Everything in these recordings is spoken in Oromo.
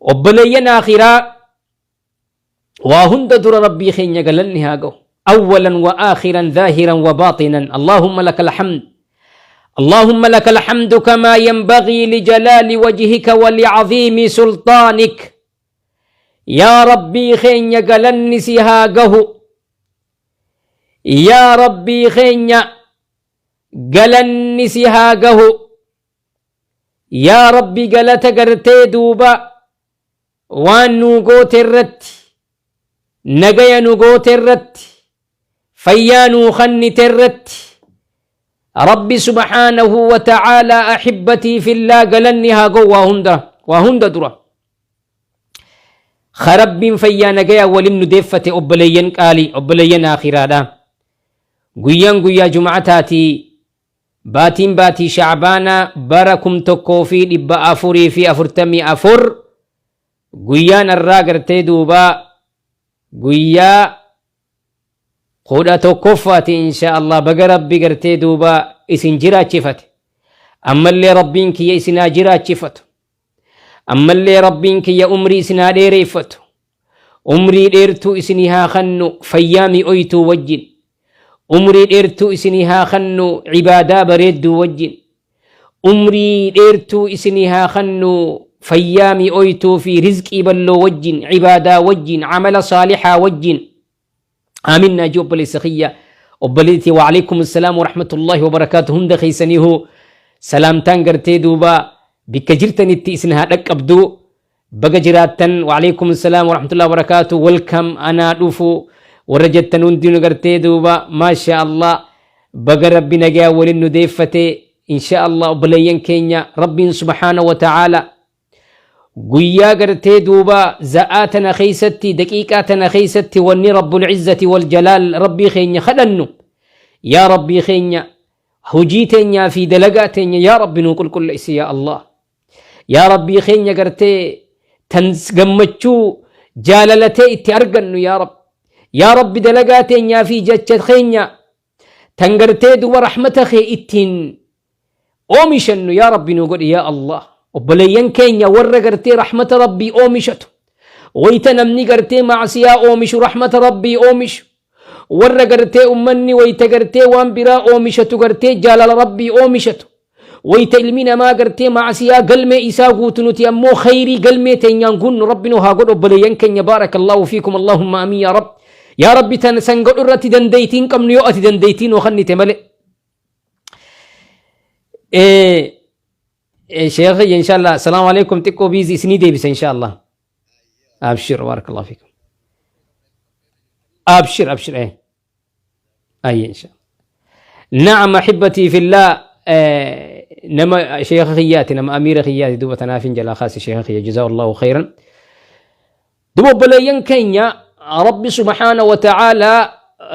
Obboleeyyan aakhiraa, waa hunda dura Rabbii keenya galanni haa ga'u. Awwalan wa aakhiran, zaahiran wa baaxinan. Allaahumma lakal hamd. Allaahumma lakal hamdu kamaa yanbagii lijalaali wajhika wa licaziimi sultaanik. Yaa Rabbii keenya galanni si haa gahu. Yaa Rabbii keenya galanni si haa gahu. Yaa Rabbi, galata gartee duuba waan nuu goote irratti, nagaya nu goote irratti, fayyaa nuu kennite irratti, Rabbi subhaanahu wa ta'aalaa, ahibbatii fillaa, galanni haa ga'u. Waa hunda dura Rabbiin fayyaa nagayaa walin nu deeffate. Obboleeyyan qaalii, obboleeyyan aakhiraadha, guyyaan guyyaa jum'ataatii, baatiin baatii Shacbaanaa, bara 1444, guyyaan irraa gartee duuba guyyaa 11ffaati, insha Allah. Baga Rabbi gartee duuba isin jiraachifate. Ammallee Rabbiin kiyya isinaa jiraachifatu. Ammallee Rabbiin kiyya umrii isinaa dheereeffatu. Umrii dheertuu isinii haa kennu fayyaa mi'oytuu wajjin. Umrii dheertuu isinii haa kennu cibaadaa bareedduu wajjin. Umrii dheertuu isinii haa kennu fayyaa mi'oytuu fi rizqii balloo wajjin, cibaadaa wajjin, amala saalixaa wajjin. Aamin naajii. Obboleessa kiyya, obboleettii, وعليكم السلام ورحمة الله وبركاته. Hunda keeysaniihu salaamtaan gartee duuba bikka jirtanitti isin haa dhaqqabdu. Baga jiraattan. وعليكم السلام ورحمة الله وبركاته. Welcome, anaa dhufu warra jettan hundinuu gartee duuba, maasha Allah, baga Rabbi nagaa walin nu deeffate, insha Allah. Obboleeyyan keenya, Rabbiin subhaana wa ta'aala guyyaa gartee duuba za'aa tana keeysatti, daqiiqaa tana keeysatti, wanni رب العزة والجلال Rabbii keenya kadhannu, yaa Rabbii keenya, hojii teenyaa fi dalagaa teenya, yaa Rabbi, nuu qulqulleessi. Yaa Allah, yaa Rabbii keenya, gartee tan gammachuu jaalalatee itti argannu, yaa Rabbi, yaa Rabbi, dalagaa teenyaa fi jecha keenya tan gartee duuba rahmata kee ittiin oomishannu, yaa Rabbi, nuu godhi. Yaa Allah, obboleeyyan keenya, warra gartee rahmata Rabbii oomishatu, wayta namni gartee macsiyaa oomishu rahmata Rabbii oomishu, warra gartee ummanni wayta gartee waan biraa oomishatu gartee jaalala Rabbii oomishatu, wayta ilmi namaa gartee macsiyaa galmee isaa guutu nuti ammoo khayrii galmee teenyaan gunnu, Rabbi nu haa godhu. Obboleeyyan keenya, بارك الله فيكم. اللهم آمين يا رب. Yaa Rabbi, tan san godhu irratti dandeeytiin qabnu yoo ati dandeeytii nuu kennite malee. Sheekh, insha Allah, السلام عليكم. Xiqqoo busy, isinii deebisa, insha Allah. أبشر، بارك الله فيكم. أبشر أبشر. ايه اي ان شاء الله. نعم احبتي في الله، nama sheekha kiyyaati, nama amiira kiyyaati. Duuba tanaafin jalaa kaase sheekha kiyya, جزاه الله خيرا. Duuba obboleeyyan keenya, Rabbi سبحانه وتعالى،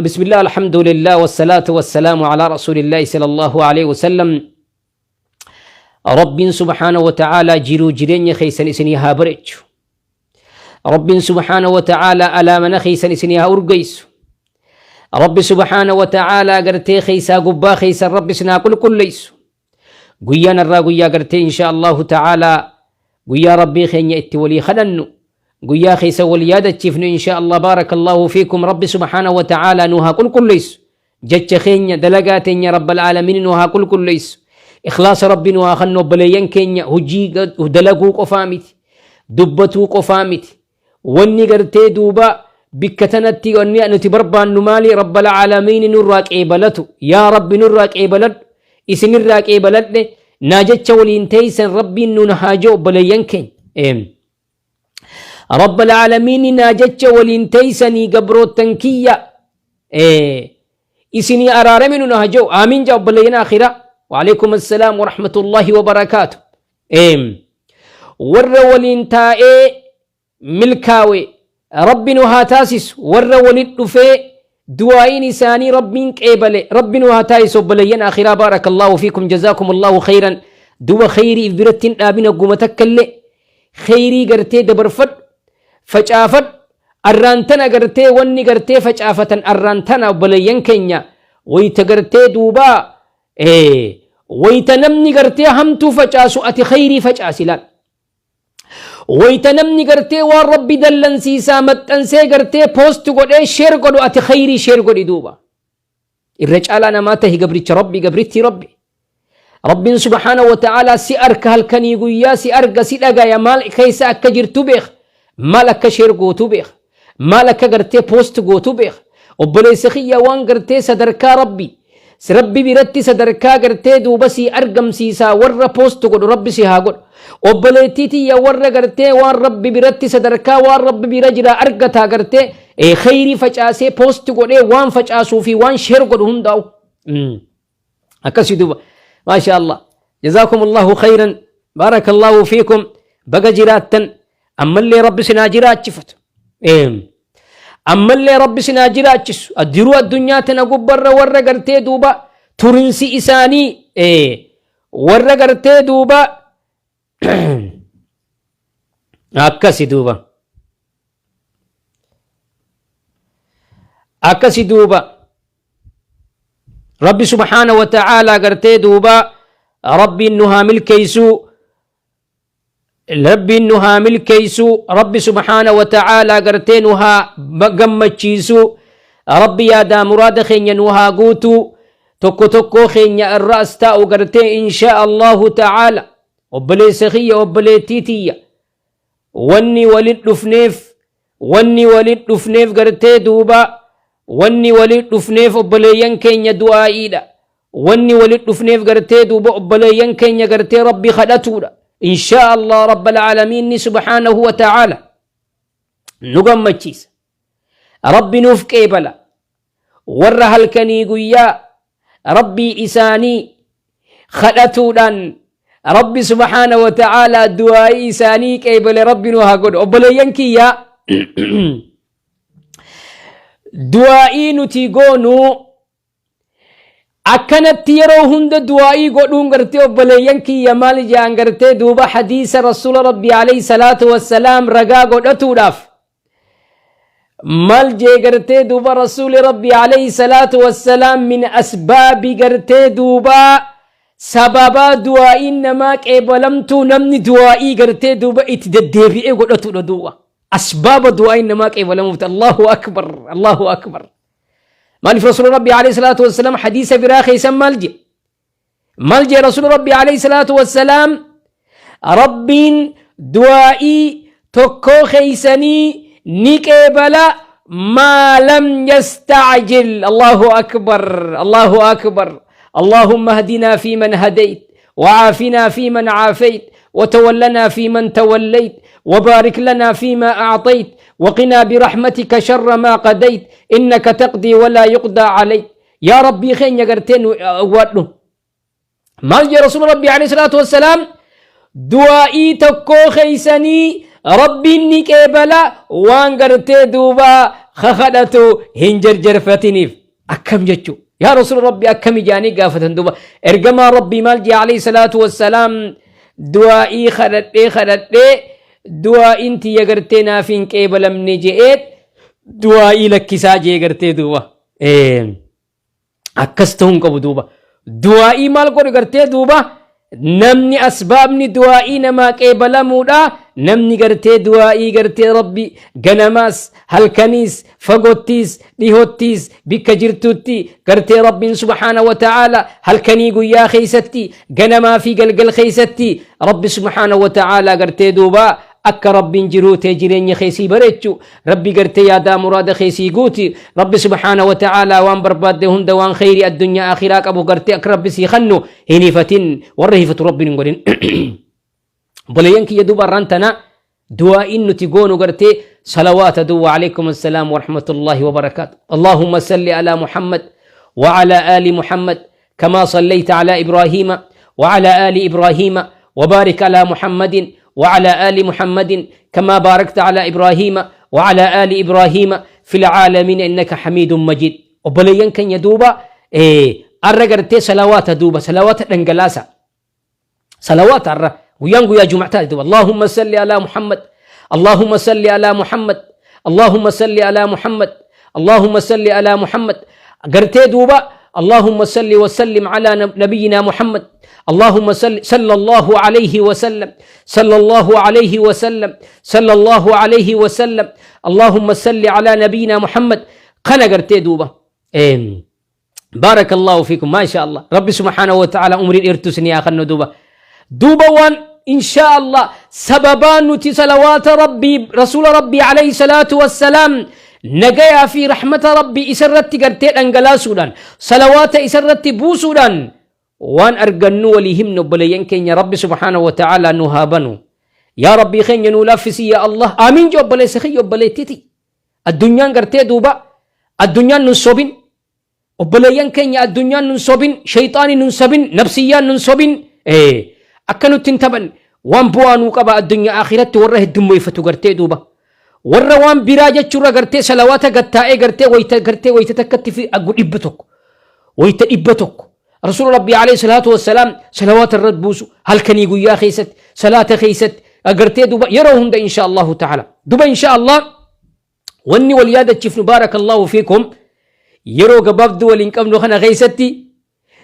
بسم الله، الحمد لله، والصلاة والسلام على رسول الله صلى الله عليه وسلم. Rabbiin سبحانه وتعالى jiruu jireenya keeysan isinii haa bareechu. Rabbiin سبحانه وتعالى alaamana keeysan isinii haa urgeysu. Rabbi سبحانه وتعالى gartee keeysaa gubbaa keeysan Rabbi isin haa qulqulleeysu. Guyyaan irraa guyyaa gartee, insha Allahu ta'aalaa, guyyaa Rabbii keenya itti walii kadhannu, guyyaa keessa wal yaadachiifnu, insha Allah. بارك الله فيكم. Rabbi سبحانه وتعالى nu haa qulqulleessu. Jecha keenya, dalagaa teenya, رب العالمين nu haa qulqulleessu. Ikhlaasa Rabbi nu haa kennu. Obboleeyyan keenya, hojii dalaguu qofaa miti, dubbatuu qofaa miti. Wanni gartee duuba bikka tanatti wanni nuti barbaannu maali? رب العالمين nurraa qeebalatu. Yaa Rabbi, nurraa qeebaladhu, isinirraa qeebaladhe naa jecha waliin teeysan Rabbiin nun haa ji'u. Obboleeyyan keenya, رب العالمين naa jecha waliin teeysanii gabroottan kiyya isinii araarame nun haa ji'u. Aamiin jaa, obboleeyyan akhiraa. وعليكم السلام ورحمة الله وبركاته. Warra waliin taa'ee milkaawe Rabbi nu haa taasisu. Warra walit dhufee du'aa'iin isaanii Rabbiin qeebale Rabbi nu haa taasisu. Obboleeyyan akhiraa, بارك الله فيكم، جزاكم الله خيرا. Duba khayrii if biratti hin dhaabina. Guma takka illee khayrii gartee dabarfadhu, facaafadhu. Arraan tana gartee wanni gartee facaafatan arraan tana, obboleeyyan keenya, wayta gartee duubaa wayta namni gartee hamtuu facaasu ati khayrii facaasi. Laal. Wayta namni gartee waan Rabbi dallansiisaa maxxansee gartee post godhee share godhu ati khayrii share godhi duuba. Irra caalaa namaa tahi gabricha Rabbi gabrittii Rabbi. Rabbiin subhaanahu wa ta'aalaa si arka halkanii guyyaa si arga si dhagaya maal keessa akka jirtu beeka. Maal akka share gootu beeka. Maal akka gartee post gootu beeka. Obboleessa kiyya waan gartee sadarkaa Rabbi Rabbi biratti sadarkaa gartee duuba sii argamsiisaa warra post godhu Rabbi si haa godhu. Obboleettii tiyya warra gartee waan Rabbi biratti sadarkaa waan Rabbi bira jira argataa gartee khayrii facaasee post godhee waan facaasuu fi waan share godhu hundaa'u. Akkasii duuba. Maasha Allah. Jazaakumullahu khayran. Baarakallahu fiikum. Baga jiraattan. Ammallee Rabbi sinaa jiraachifatu. Ammallee Rabbi sinaa jiraachisu. Jiruu addunyaa tana gubbarra warra gartee duuba turinsi isaanii warra gartee duuba akkasi duuba. Akkasi duuba. Rabbi subhaana wa ta'aalaa gartee duuba Rabbiin nu haa milkeessuu. Rabbiin nu haa milkeessu. Rabbi subhaana wa ta'aalaa gartee nu haa gammachiisu. Rabbi yaadaa muraada keenya nu haa guutu. Tokko tokkoo keenya irraas taa'u gartee inshaa Allahu ta'aala. Obboleessa kiyya obboleettii tiyya. Wanni walit dhufneef wanni walit dhufneef gartee duuba wanni walit dhufneef obboleeyyan keenya du'aa'iidha. Wanni walit dhufneef gartee duuba obboleeyyan keenya gartee Rabbi kadhatuudha. Inshaa Allah Rabbal Aalamiinni subhaanahu wa ta'aala nu gammachiisa. Rabbi nuuf qeebala. Warra halkanii guyyaa Rabbii isaanii kadhatuudhaan Rabbi subhaana wa ta'aala du'aa'ii isaanii qeebale Rabbi nu haa godhu. Obboleeyyan kiyyaa du'aa'ii nuti goonu akkanatti yeroo hunda du'aa'ii godhuun gartee obboleeyyan kiyya maal jaan gartee duuba hadiisa rasuula rabbii alayhi salaatu wassalaam ragaa godhatuudhaaf maal jee gartee duuba rasuuli rabbii alayhi salaatu wassalaam min asbaabi gartee duuba sababaa du'aa'iin namaa qeebalamtuu namni du'aa'ii gartee duuba itti deddeebi'ee godhatudha duuba asbaaba du'aa'iin namaa qeebalamuuf Allahu akbar Allahu akbar. Maaliif Rasuulli Rabbii alayhi salaatu wassalaam hadiisa biraa keessan maal jedhe? Maal jedhe Rasuulli Rabbii alayhi salaatu wassalaam? Rabbiin du'aa'ii tokkoo keeysanii ni qeebala maa lam yastacjil. Allahu akbar Allahu akbar. Allahumma ahdinaa fi man hadayt وعافنا فيمن عافيت وتولنا فيمن توليت وبارك لنا فيما أعطيت وقنا برحمتك شر ما قضيت إنك تقضي ولا يقضى عليك. يا ربي خين يقرتين وادو مال يا رسول ربي عليه الصلاة والسلام دعائي تكو خيسني ربي نكبلا وان قرتي دوبا خخدتو هنجر جرفتنيف أكم جتشو يا رسول ربي أكم جاني قافتن دوبا إرجما ربي مال جي عليه الصلاة والسلام دعائي خدتي خدتي دعاء انت يقرتي نافين كيبلم نجيت دعائي لكسا جي قرتي دوبا إيه أكستهم قبو دوبا دعائي مال قر قرتي دوبا namni asbaabni du'aa'ii namaa qeebalamuudha namni gartee du'aa'ii gartee rabbi ganamaas halkaniis fagottiis dhihottiis bikka jirtutti gartee rabbiin subhaana wa ta'aala halkanii guyyaa keeysatti ganamaa fi galgal keeysatti rabbi subhaana wa ta'aala gartee duuba akka rabbiin jiruu tee jireenya keessii bareechu rabbi gartee yaadaa muraada keessii guuti rabbi subhaana wa ta'aala waan barbaadde hunda waan kheyrii addunyaa akhiraa qabu gartee akka rabbi sii kannu hin hifatin warra hifatu rabbiin hin godhin. Obboleeyyan kiyya duuba arraan tana du'aa'iin nuti goonu gartee salawaata duwwa alaykum assalaam wa rahmatullahi wa barakaatu. Allahumma salli ala Muhammad wa ala ali Muhammad كما صليت على إبراهيم وعلى آل إبراهيم وبارك على محمد وعلى آل محمد كما باركت على إبراهيم وعلى آل إبراهيم في العالمين إنك حميد مجيد. وبلين كان يدوبا إيه أرى صلوات دوبا صلوات دنجلاسا صلوات أرى ويانغو يا جمعة دوبا اللهم صل على محمد اللهم صل على محمد اللهم صل على محمد اللهم صل على محمد قرتي دوبا اللهم صل وسلم على نبينا محمد اللهم صل صلى الله عليه وسلم، صلى الله عليه وسلم، صلى الله عليه وسلم، اللهم صل على نبينا محمد. Kana gartee duuba. بارك الله فيكم، ما شاء الله. ربي سبحانه وتعالى umrii dheertuu isinii haa kennu. Duuba waan إن شاء الله sababaan nuti salawaata Rabbii rasuula Rabbii عليه الصلاة والسلام nagayaa fi rahmata Rabbii isarratti gartee dhangalaasuudhaan, salawaata isarratti buusuudhaan waan argannu walii himne. Obboleeyyan keenya, Rabbi سبحانه وتعالى nu haa banu. Yaa Rabbii keenya, nuu laaffisi yaa Allah. Aamiin jee obboleessa kiyya, obboleettiti. Addunyaan gartee duuba addunyaan nun sobin, obboleeyyan keenya. Addunyaan nun sobin, shayxaani nun sobin, nafsiyyaan nun sobin, akka nutti hin taphanne. Waan bu'aa nuu qaba addunyaa akhiratti warra heddummeeffatu gartee duuba warra waan biraa jechuurra gartee salawaata gattaa'ee gartee wayita gartee wayita takkatti fi agu 100, wayita 100 rasuula Rabbii عليه الصلاة والسلام salawaata irra buusu, halkanii guyyaa keessatti, salaata keessatti gartee duuba yeroo hunda إن شاء الله تعالى. Duba إن شاء الله wanni wal yaadachiifnu, بارك الله فيكم, yeroo gabaabduu waliin qabnu kana keessatti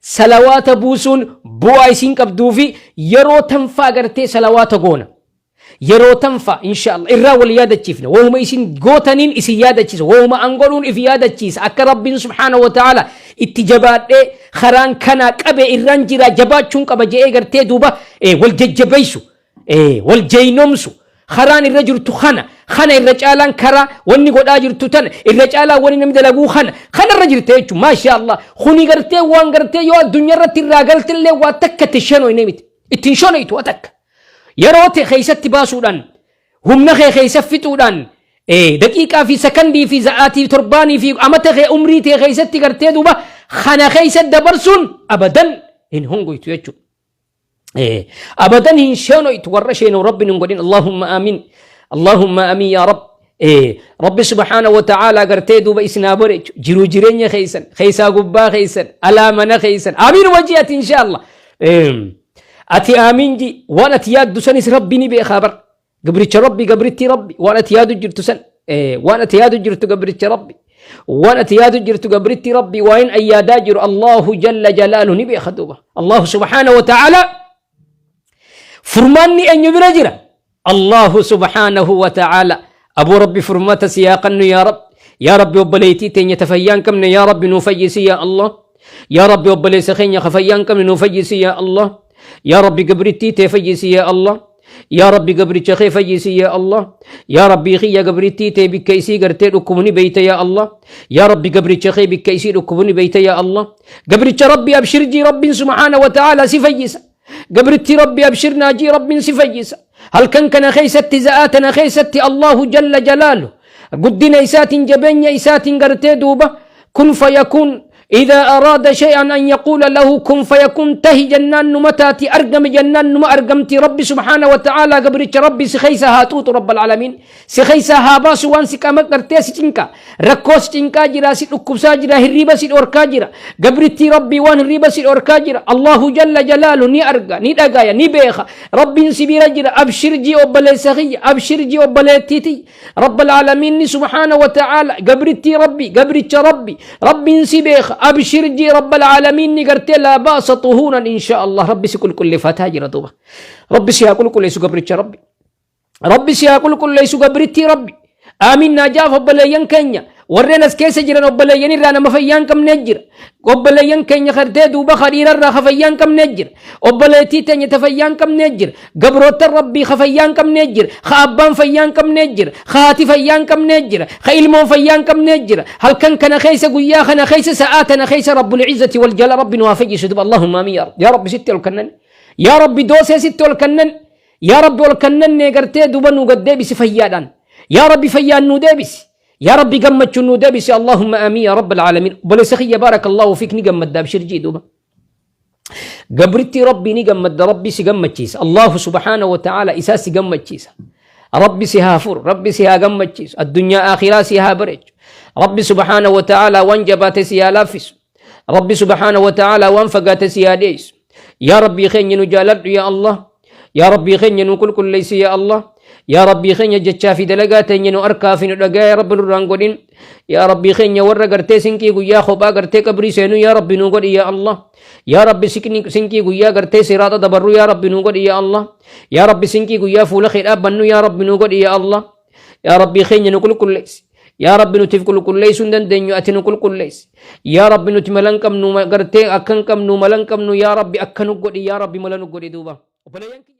salawaata buusuun bu'aa isiin qabduu fi yeroo tanfaa gartee salawaata goona. Yeroo tanfaa إن شاء الله irraa wal yaadachiifna. Wahuma isin gootaniin isin yaadachiisa, wahuma an godhuun if yaadachiisa. Akka Rabbiin سبحانه وتعالى itti jabaadhee karaan kanaa qabe irraan jira, jabaachuun qaba je'ee gartee duuba wal jajjabeessu, wal jeynomsu. Karaan irra jirtu kana, kana irra caalaan karaa wanni godhaa jirtu tana irra caalaa wanni namni dalaguu kana, kana irra jirte jechuun. ما شاء الله, kuni gartee waan gartee yoo addunyaa irratti irraa galtillee waa takka itti shanoyne miti, ittiin shonoytu. Waa takka yeroo ta'e keessatti baasuudhaan, humna kee keessa fixuudhaan, daqiiqaa fi sakandii fi za'aatii torbaanii fi amata kee, umrii ta'e keessatti gartee duuba kana keessa dabarsuun abadan hin hongoytu jechuudha. Abadan hin sheenoytu. Warra sheenoo Rabbi hin godhin. اللهم آمين، اللهم آمين يا رب. Rabbi سبحانه وتعالى gartee duuba isinaa bareechu jiruu jireenya keeysan keeysaa, gubbaa keeysan, alaa mana keeysan. Amiin wajji ati إن شاء الله. Ati amiin ji. Waan ati yaaddu sanis Rabbi ni beekaa bar. Gabricha Rabbi, gabritti Rabbi, waan ati yaadu jirtu san, waan ati yaadu jirtu, gabricha Rabbi, waan ati yaadu jirtu, gabritti Rabbi, waan an yaadaa jiru الله جل جلاله ni beeka. Duuba الله سبحانه وتعالى furmaanni eenyu bira jira? الله سبحانه وتعالى. Abuu Rabbi furmaata siyaaqannu. Yaa Rabbi, yaa Rabbi, obboleettii teenya tafayyaan qabne, yaa Rabbi, nuu fayyisi. Yaa Allah, yaa Rabbi, obboleessa keenya kafayyaan qabne nuu fayyisi. Yaa Allah, yaa Rabbi, gabrittii tee fayyisi. Yaa Allah, yaa Rabbi, gabricha kee fayyisi. Yaa Allah, yaa Rabbii kiyya, gabrittii tee bikka isii gartee dhukkubni beeyta. Yaa Allah, yaa Rabbi, gabricha kee bikka isii dhukkubni beeyta. Yaa Allah, gabricha Rabbi, abshir jii, Rabbiin سبحانه وتعالى si fayyisa. Gabrittii Rabbi, abshir naajii, Rabbiin si fayyisa. Halkan kana keeysatti, za'aatana keeysatti, الله جل جلاله guddina isaatiin, jabeenya isaatiin gartee duuba كن فيكون. إذا أراد شيئا أن يقول له كن فيكون. Tahi jennaan numa taati, argami jennaan numa argamti. Rabbi سبحانه وتعالى gabricha Rabbi si keeysa haa xuuxu. رب العالمين si keeysa haa baasu waan si qama gartee si cinqa, rakkoo si cinqaa jira, si dhukkubsaa jira, hirriba si dhorkaa jira. Gabrittii Rabbi, waan hirriba si dhorkaa jira, الله جل جلاله ni arga, ni dhagaya, ni beeka. Rabbiin si bira jira. Abshir jii obboleessa kiyya, abshir jii obboleettiiti. رب العالمين سبحانه وتعالى, gabrittii Rabbi, gabricha Rabbi, Rabbiin si beeka. Abshir jii. رب العالمين ni gartee لا بأس طهورا إن شاء الله. Rabbi si qulqulleeffataa jira. Duuba Rabbi si haa qulqulleessu, gabricha Rabbi. Rabbi si haa qulqulleessu, gabrittii Rabbi. Aamin naajaaf. Obboleeyyan keenya warreen as keessa jiran, obboleeyyan irraa nama fayyaa hin qabne jira. Obboleeyyan keenya gartee duuba hariirarraa ka fayyaa hin qabne jira. Obboleettii teenya ta fayyaa hin qabne jira. Gabroota Rabbii ka fayyaa hin qabne jira. Ka abbaan fayyaa hin qabne jira, ka haati fayyaa hin qabne jira, ka ilmoon fayyaa hin qabne jira. Halkan kana keessa, guyyaa kana keessa, sa'aa tana keessa, رب العزة والجلال Rabbi nu haa fayyisu. Duba اللهم آمين يا رب. Yaa Rabbi, sitti ol kennan. Yaa Rabbi, doosee sitti ol kennan. Yaa Rabbi, ol kennannee gartee duba nu gad deebisi fayyaadhaan. Yaa Rabbi, fayyaan nu deebisi. Yaa Rabbi, gammachuun nu deebisi. اللهم آمين يا رب العالمين. Obboleessa kiyya, بارك الله فيك, ni gammadda. Abshir jii duuba. Gabritti Rabbi, ni gammadda. Rabbi si gammachiisa. الله سبحانه وتعالى isaa si gammachiisa. Rabbi si haa furu, Rabbi si haa gammachiisu, addunyaa akhiraa si haa bareechu. Rabbi سبحانه وتعالى waan jabaate si haa laaffisu. Rabbi سبحانه وتعالى waan fagaate si haa dhiyeessu. Yaa Rabbii keenya, nu jaaladhu. Yaa Allah, yaa Rabbii keenya, nu qulqulleessi. Yaa Allah, Yaa Rabbii keenya, jechaa fi dalagaa teenya nu arkaa fi nu dhagaa, yaa Rabbi, nurraan godhin. Yaa Rabbii keenya, warra gartee sinqii guyyaa kophaa gartee qabrii seenu, yaa Rabbi, nu godhi. Yaa Allah, yaa Rabbi, sinqii guyyaa gartee siraaxa dabarru, yaa Rabbi, nu godhi. Yaa Allah, yaa Rabbi, sinqii guyyaa fuula kee dhaabbannu, yaa Rabbi, nu godhi. Yaa Allah, yaa Rabbii keenya, nu qulqulleessi. Yaa Rabbi, nutiif qulqulleessuu hin dandeenyu, ati nu qulqulleessi. Yaa Rabbi, nuti mala hin qabnu, gartee akka hin qabnu, mala hin qabnu. Yaa Rabbi, akka nu godhi. Yaa Rabbi, mala nu godhi. Duuba obboleeyyan kiyya.